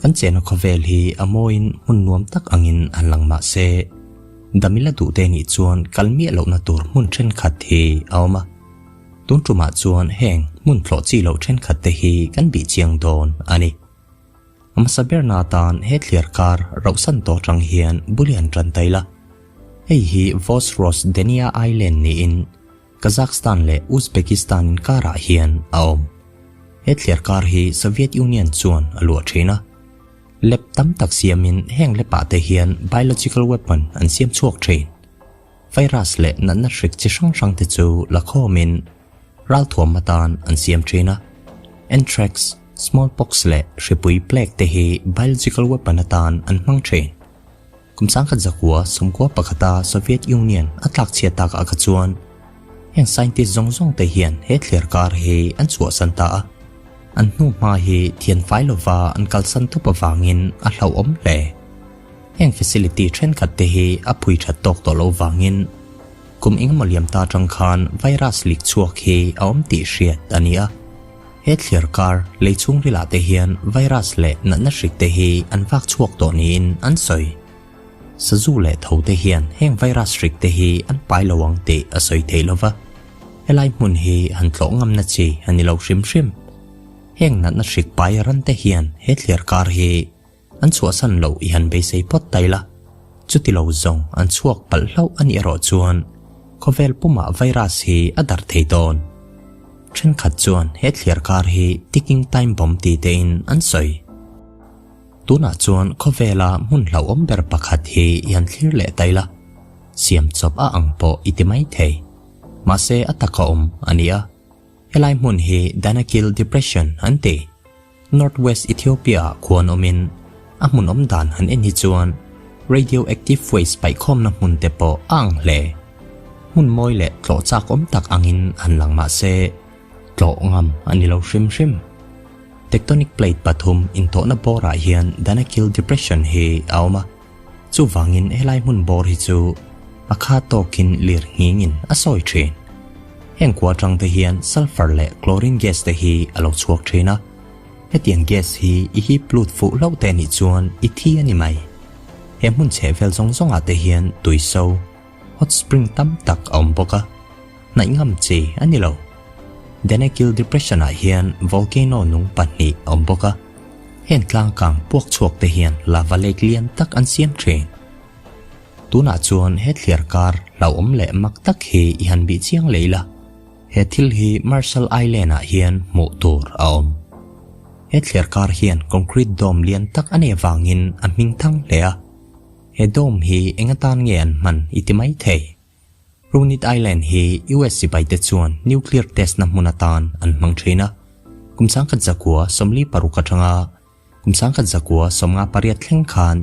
Kan chena khawvel hi a mawiin hmun nuam tak angin han lang mah se, damila duhte nih chuan kal miah lohna tur hmun thenkhat hi a awm a. Tun tumah chuan heng hmun thlawh chi loh thenkhat te hi kan bih chiang dawn a ni. A hmasa berna atan he thliar kar rauhsan tawh atang hian bulian tan ta ila. Hei hi Vosrosdeniya Island niin Kazakhstan leh Uzbekistan inkarah hian a awm. He thliar kar hi Soviet Union chuan a luah thin a. Lab tam tak siamin heng lepah te hian biological weapon an siam chhuak thin. Virus leh natna hrik chi hrang hrang te chu la khawmin ralthuam atan an siam thin a. Anthrax, smallpox leh hripui plague te hi biological weapon atan an hmang thin. Kum 1900 sawmkua pakhata Soviet Union a tlak chhiat takah kha chuan heng scientist zawng zawng te hian he thliar kar hi an chhuahsan ta a, an hnuhma hi thian fai lova an kalsan tawp avangin a hlauhawm hle. Heng facility thenkhat te hi a phui that tawk tawh lo vangin kum engemaw liam ta atang khan virus leak chhuak hi a awm tih hriat a ni a. He thliar kar lei chhungrilah te hian virus leh natna hrik te hi an vak chhuak tawh niin an sawi. Sazu leh tho te hian heng virus hrik te hi an pai lo ang tih a sawi theih lova, helai hmun hi han tlawh ngamna chi a ni lo hrim hrim. Heng natna hrik pai ran te hian he thliar kar hi an chhuahsan loh i han beisei phawt ta ila, chuti lo zawng an chhuak palh hlauh a nih erawh chuan khawvel pumah virus hi a darh thei dawn. Thenkhat chuan he thliar kar hi ticking time bomb ti tein an sawi. Tunah chuan khawvela hmun hlauhawm ber pakhat hi i han thlir leh ta ila, siam chawp a ang pawh i ti mai thei. Mahse a taka awm a ni a, helai hmun hi Danakil Depression an ti. North West Ethiopia ah khuan awmin a hmun awm dan han en hi chuan radioactive waste paihkhawmna hmun te pawh a ang hle. Hmun mawi leh tlawh chak awm tak angin han lang mah se tlawh ngam a ni lo hrim hrim. Tectonic plate pathum intawhna bawrah hian Danakil Depression hi a awm a, chuvangin helai hmun bawr hi chu a kha tawkin lir nghingin a sawi thin. Heng kua atang te hian sulphur leh chlorine gas te hi a lo chhuak thin a, hetiang gas hi i hip lut fuh hlauh te nih chuan i thi a ni mai. He hmun chheh vel zawng zawngah te hian tui so, hot spring tam tak a awm bawk a, hnaih ngam chi a ni lo. Danakil Depression ah hian volcano nung pahnih a awm bawk a, heng tlangkang puak chhuak te hian lava lake lian tak an siam thin. Tunah chuan he thliar kar hlauhawm leh mak tak hi i han bih chiang leh ila, he thil hi Marshall Island ah hian hmuh tur a awm. He thliar kar hian concrete dome lian tak a nei avangin a hming thang hle a, he dome hi eng atan nge an hman i ti mai thei. Runit Island hi US sipaite chuan nuclear test na hmun atan an hmang thin a, kum 1946 atanga Kum 1958 thleng khan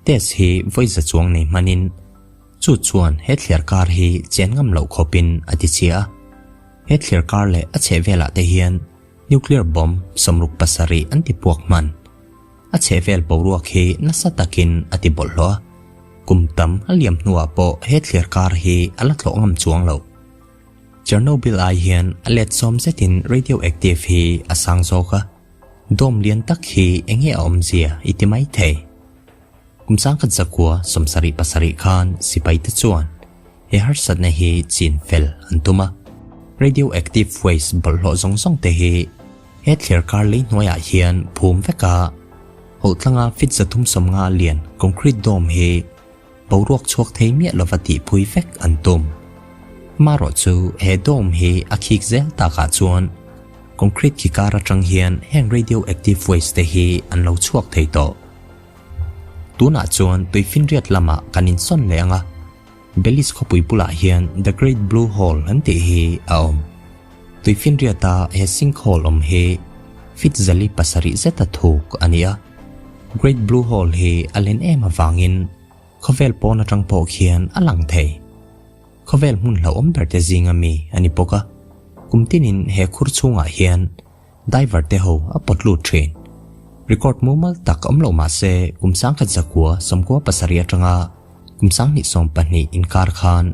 test hi vawi za chuang nei hmanin chu chuan he thliar kar hi chen ngam loh khawpin a ti chhia a. He thliar kar leh a chhehvelah te hian nuclear bomb 67 an ti puak hman. A chhehvel boruak hi nasa takin a ti bawlhhlawh a, kum tam a liam hnuah pawh he thliar kar hi a la tlawh ngam chuang lo. Chernobyl ai hian a let sawm zetin radioactive hi a sang zawk a. Dawm lian tak hi enge a awmzia i ti mai thei. Kum 1977 khan sipai te chuan he harsatna hi chin fel an tum a. Radioactive waste bawlhhlawh zawng zawng te hi he thliar kar lei hnuaiah hian phum vek a, hawhtlanga feet 350 lian concrete dome hi boruak chhuak thei miah lova tihpui vek an tum. Amaherawh chu he dome hi a khik zel takah chuan concrete khi kar atang hian heng radioactive waste te hi an lo chhuak thei tawh. Tunah chuan tuifinriat lamah kan insawn leh ang a, Belize khawpui bulah hian The Great Blue Hole an tih hi a awm. Tuifinriata he sinkhole awm hi feet 407 zeta thuk a ni a. Great Blue Hole hi a len em avangin khawvel pawn atang pawh khian a lang thei. Khawvel hmun hlauhawm ber te zinga mi a ni bawk a, kum tinin he khur chhungah hian diver te ho a pawt lut thin. Record mumal tak awm lo mah se kum 1997 atanga kum 2012 inkar khan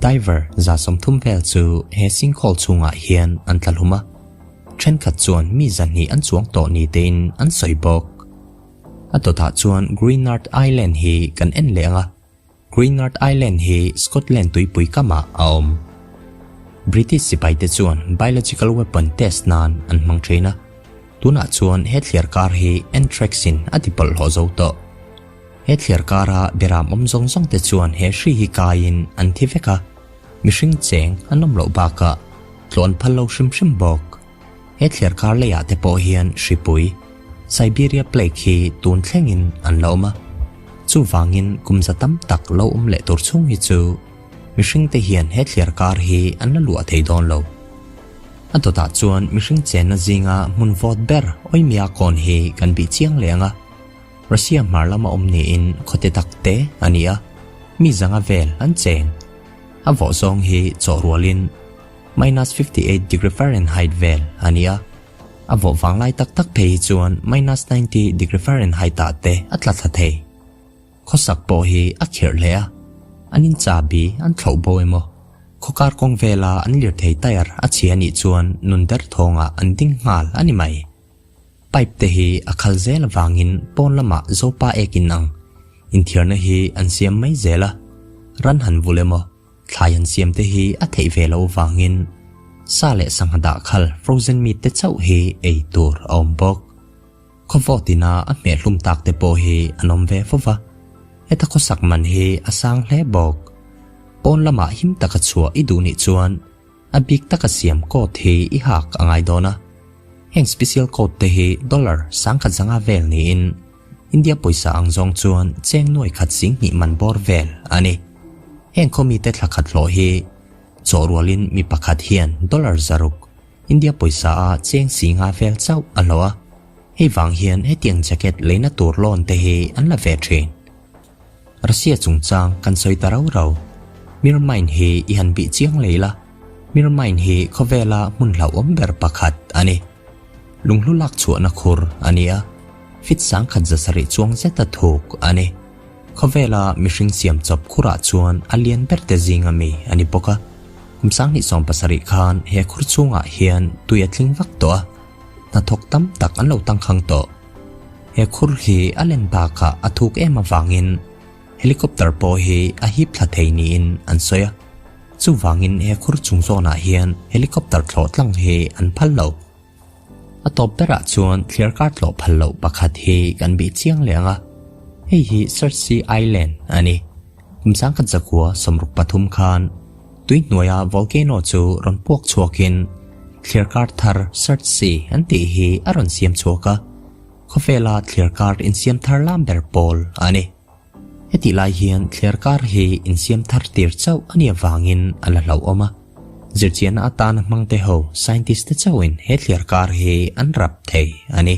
diver 30 vel chu he sinkhole chhungah hian an tla hlum a. Thenkhat chuan mi 200 an chuang tawh ni tein an sawi bawk. A dawtah chuan Gruinard Island hi kan en leh ang a. Gruinard Island hi Scotland tuipui kamah a awm. British sipaite chuan biological weapon test nan an hmang thin a. Tunah chuan he thliar kar hi anthrax in a ti pawlhhlawh zo tawh. He thliar kara beram awm zawng zawng te chuan he hri hi kaiin an thi vek a, mihring cheng an awm loh bakah tlawh an phal lo hrim hrim bawk. He thliar kar leiah te pawh hian hripui, Siberia Plague hi tun thlengin an la awm a. Chuvangin kum za tam tak lo awm leh tur chhung hi chu mihring te hian he thliar kar hi an la luah thei dawn lo. A dawtah chuan mihring chenna zinga hmun vawt ber Oimia kawn hi kan bih chiang leh ang a. Russia hmar lama awm niin khawte tak te a ni a, mi zanga vel an cheng. A vawh zawng hi chawh rualin minus 58 degree Fahrenheit vel a ni a, a vawh vanglai tak tak phei hi chuan minus 90 degree Fahrenheit ah te a tla thla thei. Khawsak pawh hi a khirh hle a, an in chahbi an thlauh bo emaw, khawkar kawng vela an lirthei tyre a chhia anih chuan nun derthawngah an ding nghal a ni mai. Pipe te hi a khal zel avangin pawn lamah Zopa ek in ang inthiarna hi an siam mai zel a, ran han vul emaw, thlai han siam te hi a theih ve loh avangin sa leh sangha dah khal frozen meat te chauh hi ei tur a awm bawk. Khawvawt ina a hmeh hlum tak te pawh hi an awm ve fo va, heta khawsak man hi a sang hle bawk. Pawn lamah him taka chhuah i duh nih chuan a bik taka siam coat hi i hak a ngai dawn a. Heng special coat te hi dollar sangkhat zanga vel niin India pawisa ang zawng chuan cheng nuai khat sing hnih man bawr vel a ni. Heng khawmite thla khat hlawh hi chawh rualin mi pakhat hian dollar zaruk India pawisa a cheng si nga vel chauh a hlawh a, hei vang hian hetiang jacket leina tur loan te hi an la ve thin. Russia chungchang kan sawi ta rau rau. Mir Mine hi i han bih chiang lei la, Mir Mine hi khawvela hmun hlauhawm ber pakhat a ni. Lunghlu lak chhuahna khur a ni a, fit sangkhat zasarih chuang zeta thuk a ni. Khawvela mihring siam chawp khurah chuan a lian ber te zing ami a ni bawk a. Kum 2017 khan he khur chhungah hian tui a tling vak tawh a, hnathawk tam tak an lo tangkhang tawh. He khur hi a len bakah a thuk em avangin helicopter pawh hi a hip thla thei niin an sawi a. Chuvangin he khur chung zawnah hian helicopter thlawh tlang hi an phal lo. A tawp berah chuan thliar kar tlawh phal loh pakhat hi kan bih chiang leh ang a, hei hi Surtsey Island a ni. Kum sangkhat zakua 63 khan tui hnuaia volcano chu rawn puak chhuakin thliar kar thar Surtsey an tih hi a rawn siam chhuak a, khawvela thliar kar insiam thar lam ber pawl a ni. Hetih lai hian thliar kar hi insiam thar tir chauh a nih avangin a la hlauhawm a, zirchianna atana hmangte ho scientist te chauhin he thliar kar hi an rap thei a ni.